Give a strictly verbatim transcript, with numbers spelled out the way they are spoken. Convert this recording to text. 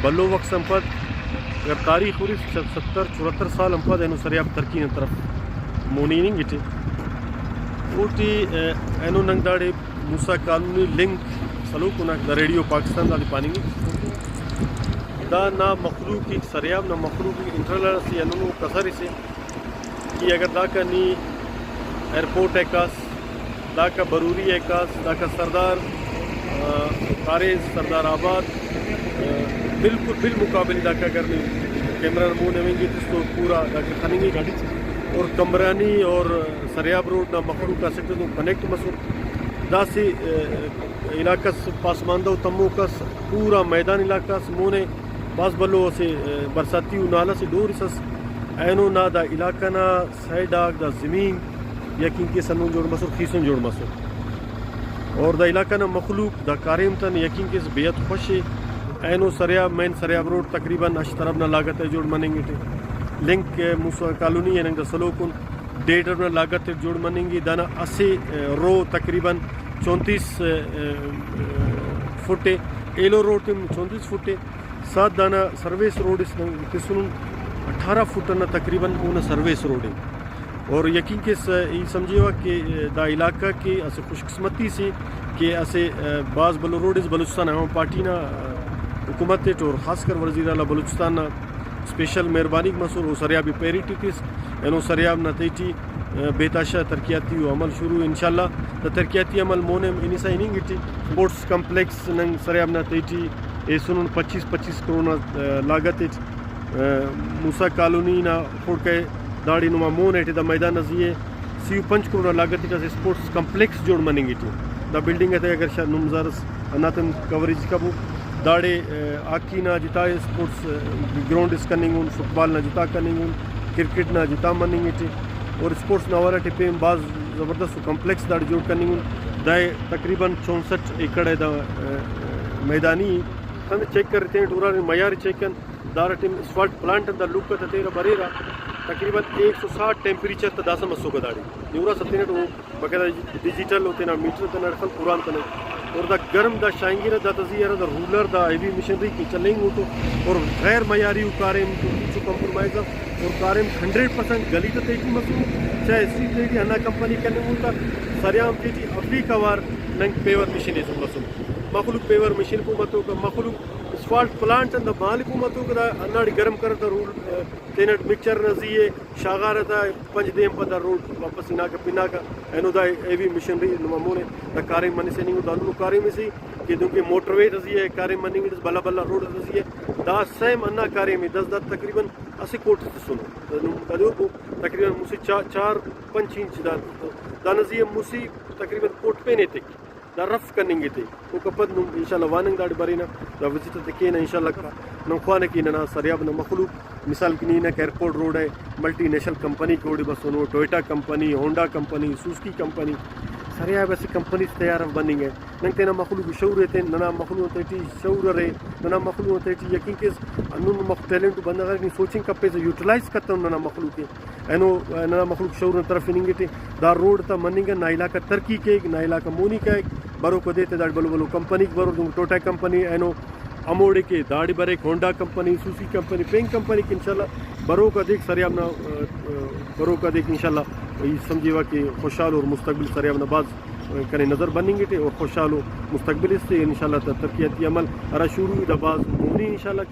بھلو وخت آن پد اگر تاریخ ہُرس، ستر چوہتر سال آن پد اینو سریاب ترکی نا طرف مونی ہننگ ٹی۔ اوٹی، ا، اینو نن داڑے موسیٰ کالونی لنک سلوکو نا، دا ریڈیو پاکستان دادے پاننگ ءِ۔ دا نا مخلوق ءِ، سریاب نا مخلوق ءِ انٹرنل اسہ ہندنو کسر اسے کہ اگر داکا نی ایئرپورٹ ءِ کاس، داکا بروری ءِ کاس، داکا سردار، آ، کاریز، سردار آباد، آ، بالکل بالمقابل داکا اگر نی کیمرہ نا مون ہننگے تس تو پورا داکا خننگے۔ اور کمرانی اور سریاب روڈ نا مخلوق اسٹ تو کنیکٹ مسر۔ داسہ، آ، علاقہ اس پاسماندہ و تموک اس، پورا میدان علاقہ اس، مونے بھاز بھلو اسہ، آ، برساتی و نال اسہ ڈور اس ئس۔ اینو نا دا علاقہ نا سائیڈ آک دا زمین یقین کیس ہندن جوڑ مسر، خیسن جوڑ مسر۔ اور دا علاقہ نا مخلوق دا کاریم تان یقین کیس بے حد خوش ءِ۔ اینو سریاب، مین سریاب روڈ تقریباً ہشت ارب نا لاگت ءِ جوڑ مننگ ٹی۔ لنک، آ، موسیٰ کالونی ءِ نن دا سلوکن ڈیڑھ ارب نا لاگت ءِ جوڑ مننگ ءِ۔ دانا اسہ، آ، رو تقریباً چونتیس، آ، آ، فٹ ءِ، ایلو روڈ تم چونتیس فٹ ءِ۔ ساتھ دانا سرویس روڈ اس نن تسنن، اٹھارہ فٹ انا تقریباً اونا سرویس روڈ ءِ۔ اور یقین کیس، ای سمجھیوہ کہ دا علاقہ کہ اسہ خوش قسمتی سے کہ اسہ، آ، بھاز بھلو روڈ اس بلوچستان عوام پارٹی نا، آ، حکومت اٹ اور خاص کر وزیر اعلیٰ بلوچستان نا اسپیشل مہربانی مسر، او سریاب ءِ پیرٹی تس، اینو سریاب نا تہٹی، آ، بے تحاشا ترقیاتی و عمل شروع ءِ۔ انشاءاللہ دا ترقیاتی عمل مون ہم ہنسا ہننگ ٹی۔ اسپورٹس کمپلیکس نن سریاب نا تہٹی ایسنن، پچیس، پچیس کروڑ نا، آ، لاگت اٹ۔ آ، موسیٰ کالونی نا خڑک ءِ داڑے نما مون ایٹی دا میدان نا زی ءِ سی و پنچ کروڑ نا لاگت اٹ اسہ اسپورٹس کمپلیکس جوڑ مننگ ٹی۔ دا بلڈنگ ءِ تہ اگر شا-، نم زارس ہنداتے ہم کوریج کبو۔ داڑے، آ، ہاکی نا جتا اسپورٹس، آ، گراؤنڈ اس کننگ ان، فٹ بال نا جتا کننگ ان، کرکٹ نا جتا مننگ ٹی، اور اسپورٹس نا حوالہ ٹی پین بھاز زبردست کمپلیکس داڑے جوڑ کننگ ان۔ دائے تقریباً چونسٹھ ایکڑ ءِ دا، آ، آ، میدانی۔ کن چیک کر تین ٹورا معیار چیک کن۔ داڑے ٹائم اسفالٹ پلانٹ آن دا لوک آتا تیرہ بریرہ، تقریباً ایک سو ساٹھ ٹیمپریچر تا داسہ مسوکہ داڑے۔ نورا ستینٹ او باقاعدہ ڈیجیٹل او تینا میٹر تینا اڈخل پوران تنے۔ اور دا گرم دا شاہنگیرہ دا تزی ارا the ruler the heavy machinery کہ چلینگ اوٹو اور غیر معیاری او کاریم تو ہچو کمپرومائز اف اور کاریم ہنڈریڈ پرسینٹ گلی تا تیٹی مسو، چاہے اسٹریٹ تیٹی ہندا کمپنی کننگ اوتا سریام تیٹی اولیکو وار ننگ پیور مشین ایسر مسن۔ مخلوق پیور مشین کو متوکہ، مخلوق اسفالٹ پلانٹ آن دا مالک او متوکہ دا ہنداڑے گرم کرتا رول، آ، تینٹ مکسچر نا زی ءِ شاغارہ تا پنچ دے آن پد دا روڈ واپس ہناکہ پناکہ۔ اینو دا ہیوی مشینری نما مون ءِ دا کاریم منسننگ او دا ہندنو کاریم اسے کہ دنکہ موٹر وے تا زی ءِ کاریم مننگ اٹ بھلا بھلا روڈ تا زی ءِ۔ دا سیم ہندا کاریم ءِ دس دا تقریباً اسہ کوٹ اس تسنو۔ دا نم دا دیوکو تقریباً مسہ چا-، چار پنچ انچ دا، دانا زی ءِ مسہ تقریباً کوٹ پین ایتک۔ دا رف کننگ ءِ تے۔ اوکا پد نم انشاءاللہ واننگ داڑے برینہ، دا وزٹ تے کینہ انشاءاللہ۔ نم خوانہ کہ ننا سریاب نا مخلوق، مثال کہ نی ہنک ایئرپورٹ روڈ ءِ، ملٹی نیشنل کمپنی کہ اوڑے بسونو، Toyota company, Honda company, Suzuki company, Sariab اسہ کمپنی تیار اف بننگ ءِ۔ نن تینا مخلوق ءِ شعور ایتن، ننا مخلوق تیٹی شعور ارے، ننا مخلوق تیٹی یقین کیس ہندن مخ ٹیلنٹ بندغ ارے، نی سوچنگ کپیسہ، یوٹیلائز کتون ننا مخلوق ءِ۔ اینو ننا مخلوق شعور نا طرف ہننگ ٹی۔ دا روڈ تا مننگ نا علاقہ ترقی کیک، نا علاقہ مونی کائک، بروک دے تے داڑے بھلو بھلو کمپنیک برور، دنکہ ٹوٹا کمپنی اینو ہموڑے کہ داڑے brake, Honda company, Suzuki company, پین کمپنی کہ انشاءاللہ بروک دیک سریاب نا، آ، آ، بروک دیک انشاءاللہ ای سمجھیوہ کہ خوشحال اور مستقبل سریاب نا بھاز کنے نظر بننگ ٹی اور خوشحال و مستقبل اس تے انشاءاللہ تا ترقیاتی عمل ہرا شروع ای دا بھاز مونی انشاءاللہ۔